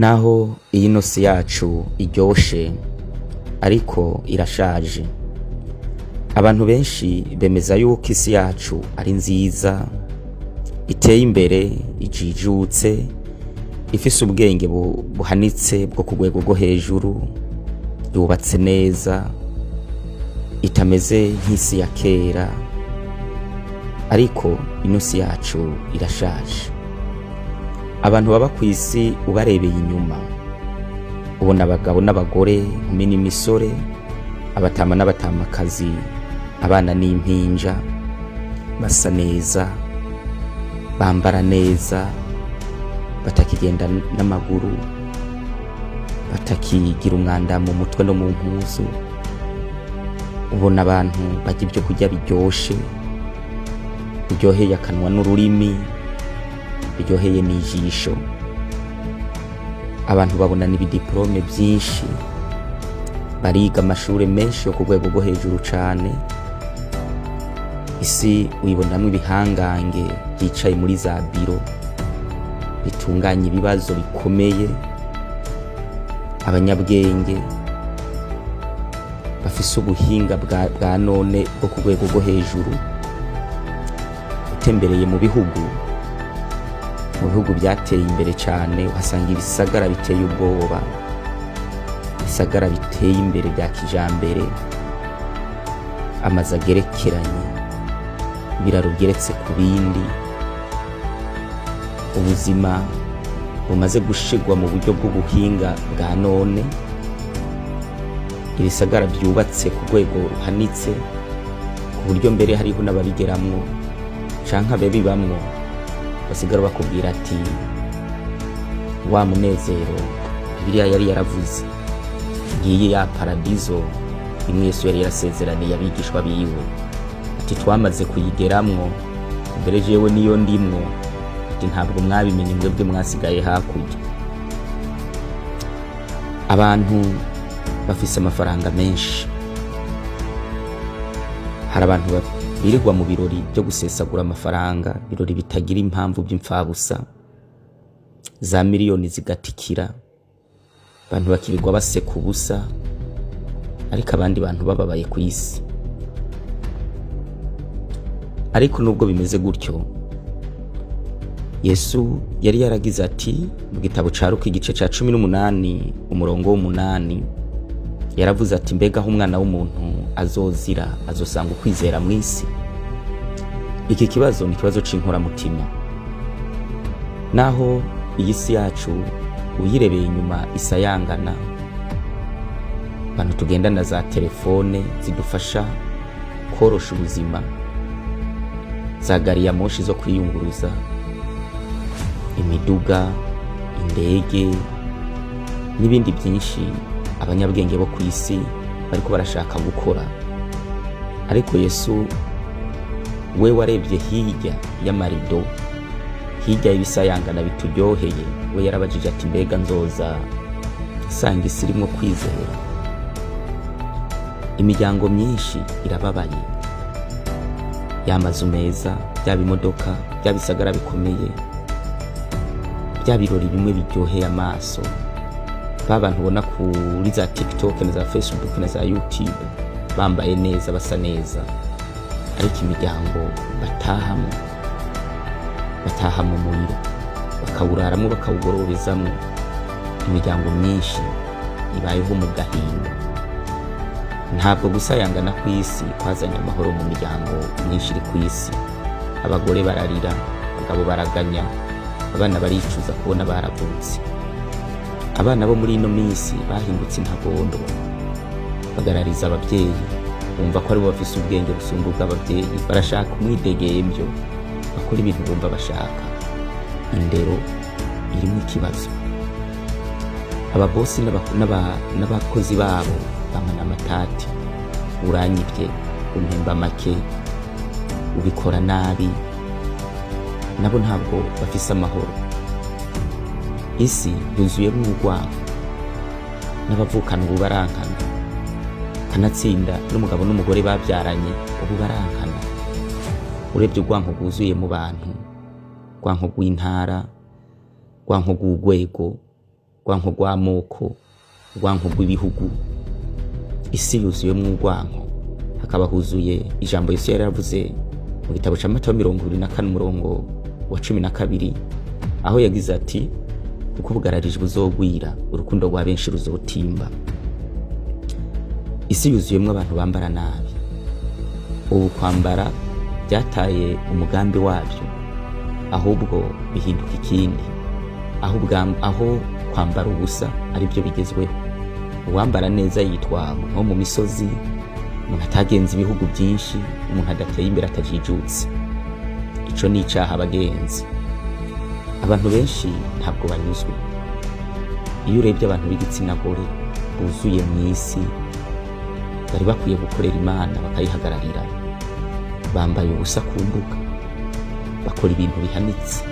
Naho iyi si yacu iryoshe ariko irashaje. Abantu benshi bemeza yuko isi yacu ari nziza, iteye imbere, ijijutse, ifise ubwenge buhanitse bwo ku rwego rwo hejuru, yubatse neza, itameze nk'isi ya kera, ariko ino si yacu irashaje. Abantu baba kw'isi ubarebeye inyuma, ubona abagabo n'abagore, inkumi n'imisore, abatama n'abatamakazi, abana n'impinja, basa neza, bambara neza, batakigenda n'amaguru, batakigira umwanda mu mutwe no mu mpuzu. Ubona abantu barya ibyo kurya biryoshe, biryoheye akanwa n'ururimi, biryoheye n'ijisho. Abantu babona n'ibidiplome byinshi, bariga amashure menshi yo ku rwego rwo hejuru cane. Isi uyibonamwo ibihangange byicaye muri za biro, bitunganya ibibazo bikomeye, abanyabwenge bafise ubuhinga bwa none bwo ku rwego rwo hejuru. Utembereye mu bihugu byateye imbere cane, uhasanga ibisagara biteye ubwoba, ibisagara biteye imbere bya kijambere, amazu agerekeranye, ibiraro bigeretse ku bindi, ubuzima bumaze gushigwa mu buryo bw'ubuhinga bwa none, ibisagara byubatse ku rwego ruhanitse, ku buryo mbere hariho n'ababigeramwo canke ababibamwo basigara bakubwira ati: "Wa munezero Bibiliya yari yaravuze, ngiyi ya paradizo imwe Yesu yari yarasezeraniye abigishwa biwe," ati: "Twamaze kuyigeramwo, mbere jewe niyo ndimwo." Ati: "Ntabwo mwabimenye mwebwe mwasigaye hakurya." Abantu bafise amafaranga menshi. Hari abantu birirwa mu birori byo gusesagura amafaranga, ibirori bitagira impamvu by'imfabusa, za miliyoni zigatikira, abantu bakirirwa baseka ubusa, ariko abandi bantu bababaye ku isi. Ariko nubwo bimeze gutyo, Yesu yari yaragize ati mu gitabo ca Luka igice ca 18 umurongo w'8, yaravuze ati: "Mbega aho umwana w'umuntu azozira azosanga ukwizera mu isi?" Iki kibazo ni ikibazo c'inkoramutima. Naho iyi si yacu uyirebeye inyuma isayangana, abantu tugendana za telefone zidufasha korosha ubuzima, za gari ya moshi zo kwiyunguruza, imiduga, indege n'ibindi byinshi abanyabwenge bo ku isi bariko barashaka gukora, ariko Yesu we warebye hirya y'amarido, hirya y'ibisayangana bituryoheye, we yarabajije ati: "Mbega nzoza sanga isi irimwo kwizera?" Imiryango myinshi irababaye. Ya mazu meza, bya bimodoka, bya bisagara bikomeye, bya birori bimwe biryoheye amaso, ba bantu ubona kuri za TikTok na za Facebook na za YouTube bambaye neza, basa neza, ariko imiryango batahamo, bataha mu muriro, bakawuraramo, bakawugororezamwo. Imiryango myinshi ibayeho mu gahinda. Ntabwo gusayangana kw'isi kwazanye amahoro mu miryango myinshi iri ku isi. Abagore bararira, abagabo baraganya, abana baricuza kubona baravutse. Abana bo muri ino minsi bahindutse intagondwa, bagarariza ababyeyi, bumva ko aribo bafise ubwenge busumba ubw'ababyeyi, barashaka umwidegembyo, bakora ibintu bumva bashaka. Indero irimo ikibazo. Ababosi n'abakozi babo bamana amatati: "Uranyibye, umpemba make, ubikora nabi." Nabo ntabwo bafise amahoro. Isi yuzuyemo urwango, n'abavukana ubu barankana, kanatsinda n'umugabo n'umugore babyaranye ubu barankana. Urebye urwanko rwuzuye mu bantu, urwanko rw'intara, urwanko rw'urwego. Urwanko rw'amoko, urwanko rw'ibihugu. Isi yuzuyemwo urwanko, hakaba huzuye ijambo Yesu yari yaravuze mu gitabo ca Matayo 24 umurongo wa 12, aho yagize ati: kuko ubugararijwe buzogwira, urukundo rwa benshi ruzotimba. Isi yuzuyemwo abantu bambara nabi. Ubu kwambara byataye umugambi wabyo, ahubwo bihinduka ikindi, aho kwambara ubusa aribyo bigezweho. Uwambara neza yitwa umuntu wo mu misozi, umuntu atagenza ibihugu byinshi, umuntu adateye imbere, atajijutse. Ico ni icaha, abagenzi. Abantu benshi ntabwo banyuzwe. Iyo urebye abantu b'igitsina gore buzuye mu isi, bari bakwiye gukorera Imana bakayihagararira, bambaye ubusa ku mbuga, bakora ibintu bihanitse,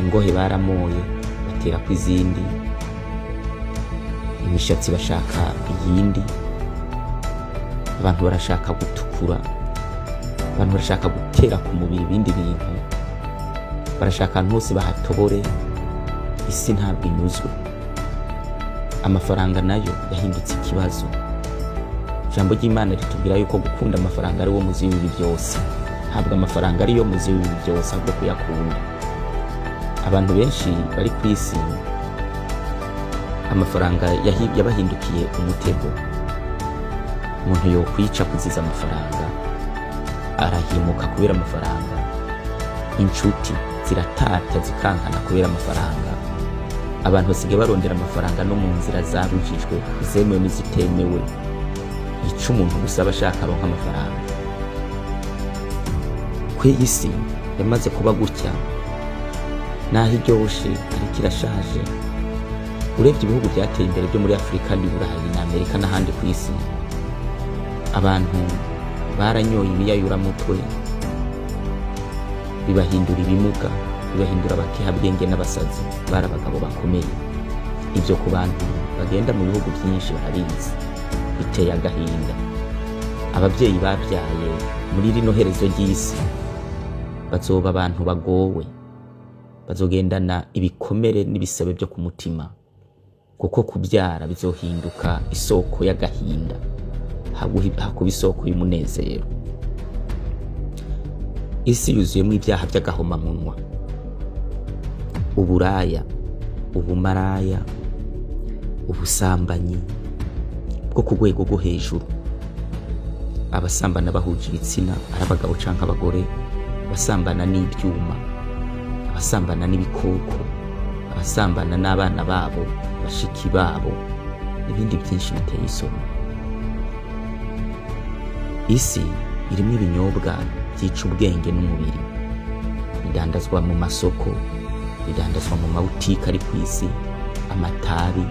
ingohe baramoye baterako izindi, imishatsi bashaka iyindi, abantu barashaka gutukura, abantu barashaka gutera ku mubiri ibindi bintu, barashaka ahantu hose bahatobore. Isi ntabwo inyuzwe. Amafaranga nayo yahindutse ikibazo. Ijambo ry'Imana ritubwira yuko gukunda amafaranga ari wo muzi w'ibibi byose. Ntabwo amafaranga ariyo muzi w'ibibi byose, ahubwo kuyakunda. Abantu benshi bari ku isi, amafaranga yabahindukiye umutego. Umuntu yokwica kuziza amafaranga, arahimuka kubera amafaranga, inshuti ziratata zikankana kubera amafaranga. Abantu basigaye barondera amafaranga no mu nzira zabujijwe, izemewe n'izitemewe. Ico umuntu gusa aba ashaka aronka amafaranga. Ku iyi si yamaze kuba gutya, naho iryoshe ariko irashaje. Urebye ibihugu byateye imbere byo muri Afurika n'Iburayi na Amerika n'ahandi ku isi, abantu baranyoye ibiyayuramutwe bibahindura ibimuga, bibahindura abakehabwenge n'abasazi. Bari abagabo bakomeye. Ibyo ku bantu bagenda mu bihugu byinshi barabizi, biteye agahinda. Ababyeyi babyaye muri rino herezo ry'isi bazoba abantu bagowe, bazogendana ibikomere n'ibisebe byo ku mutima, kuko kubyara bizohinduka isoko y'agahinda hakuba isoko y'umunezero. Isi yuzuyemo ibyaha by'agahomamunwa, uburaya, ubumaraya, ubusambanyi bwo ku rwego rwo hejuru. Abasambana bahuje ibitsina, ari abagabo canke abagore, abasambana n'ibyuma, abasambana n'ibikoko, abasambana n'abana babo, bashiki babo, n'ibindi byinshi biteye isoni. Isi irimo ibinyobwa byica ubwenge n'umubiri, bidandazwa mu masoko, bidandazwa mu mabutike ari ku isi, amatabi.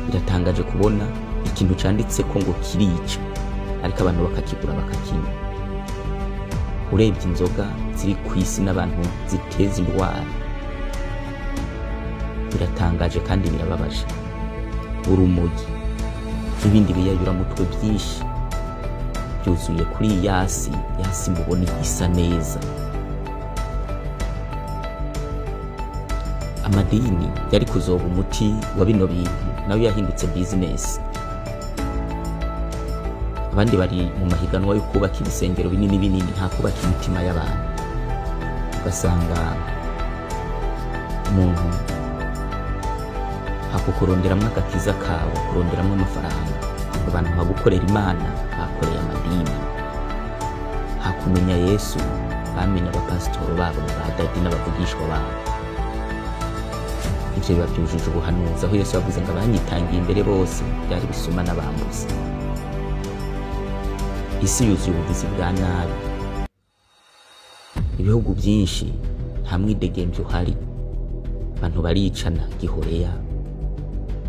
Biratangaje kubona ikintu canditse ko ngo kirica, ariko abantu bakakigura bakakinywa. Urebye inzoga ziri ku isi n'abantu ziteza indwara, biratangaje kandi birababaje. Urumogi n'ibindi biyayuramutwe byinshi byuzuye kuri iyi yasi yasi mubona isa neza. Amadini yari kuzoba umuti wa bino bintu, nayo yahindutse bizinesi. Abandi bari mu mahiganwa yo kubaka ibisengero binini binini, nta kubaka imitima y'abantu. Ugasanga umuntu hakukuronderamwo agakiza kawe, kuronderamwo amafaranga. Abantu bagukorera Imana bakoreye amadini, hakumenya Yesu bamenya abapasitoro babo na ba dadi n'abavugishwa babo. Ivyo biba byujuje ubuhanuzi, aho Yesu yavuze ngo abanyitangiye imbere bose byari bisuma n'abambuzi. Isi yuzuye ubugizi bwa nabi. Ibihugu byinshi nta mwidegemvyo uhari, abantu baricana gihoreya.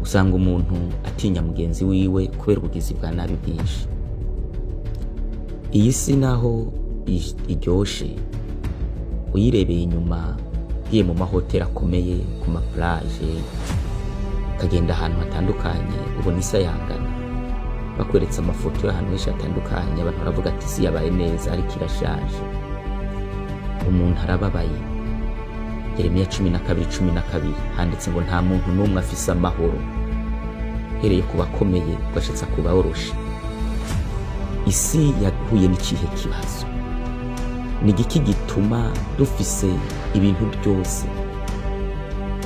Usanga umuntu atinya mugenzi wiwe kubera ubugizi bwa nabi bwinshi. Iyi si naho iryoshe, uyirebeye inyuma, ugiye mu mahoteli akomeye, ku maplaje, ukagenda ahantu hatandukanye, ubona isayangana. Bakweretse amafoto y'ahantu henshi hatandukanye, abantu baravuga ati isi yabaye neza, ariko irashaje. Umuntu arababaye, Yeremiya 12:12 handitse ngo nta muntu n'umwe afise amahoro, hereye ku bakomeye ugashitsa ku baworoshe. Isi yahuye n'ikihe kibazo? Ni igiki gituma dufise ibintu byose?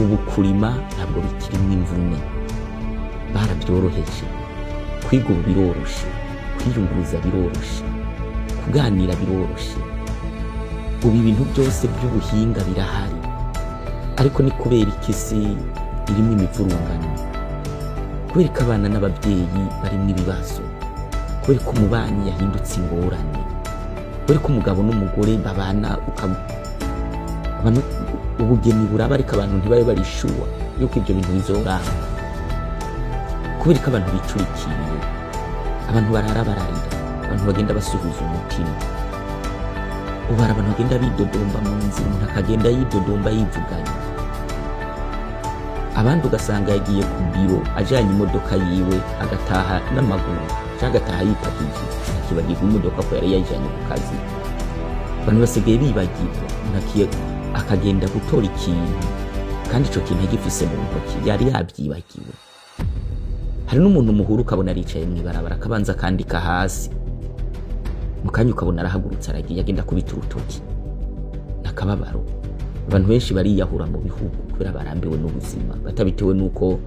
Ubu kurima ntabwo bikirimwo imvune, barabyoroheje. Kwiga ubu biroroshe, kwiyunguruza biroroshe, kuganira biroroshe. Ubu ibintu byose by'ubuhinga birahari, ariko ni kubera iki isi irimo imivurungano? Kubera ko abana n'ababyeyi barimo ibibazo, kubera ko umubanyi yahindutse ingorane, kubera ko umugabo n'umugore babana ubugeni buraba ariko abantu ntibabe barishuwa yuko ibyo bintu bizoranga, kubera ko abantu bicurikiriye, abantu barara bararira, abantu bagenda basuhuza umutima. Ubu hari abantu bagenda bidodomba mu nzira, umuntu akagenda yidodomba yivuganye. Abandi ugasanga yagiye ku biro ajanye imodoka yiwe, agataha n'amaguru cyangwa agataha yipakije, akibagirwa imodoka ko yari yayijanye ku kazi. Abantu basigaye bibagirwa, umuntu akagenda gutora ikintu kandi ico kintu agifise mu ntoki yari yabyibagiwe. Hari n'umuntu muhuru ukabona aricaye mw'ibarabara akabanza akandika hasi, mu kanya ukabona arahagurutse aragiye agenda kubita urutoki. Nakababaro. Abantu benshi bariyahura mu bihugu kubera barambiwe n'ubuzima, batabitewe nuko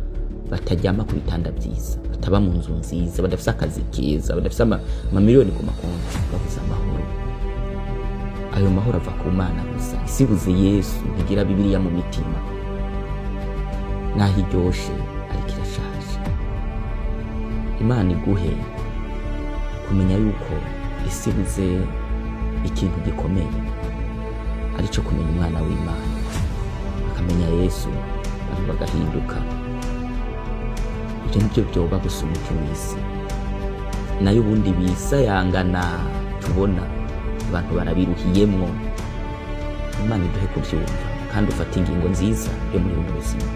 bataryama ku bitanda byiza, bataba mu nzu nziza, badafise akazi keza, badafise amamiliyoni ku makonti, babuze amahoro. Ayo mahoro ava ku Mana gusa. Isi ibuze Yesu ntigira Bibiliya mu mitima, naho iryoshe ariko irashaje. Imana iguhe kumenya yuko isi ibuze ikintu gikomeye, arico kumenya umwana w'Imana, akamenya Yesu, abantu bagahinduka. Ibyo nibyo byoba gusa umuti w'isi. Nayo ubundi bisayangana tubona abantu barabiruhiyemwo. Imana iduhe kubyumva kandi ufate ingingo nziza yo muri buno buzima.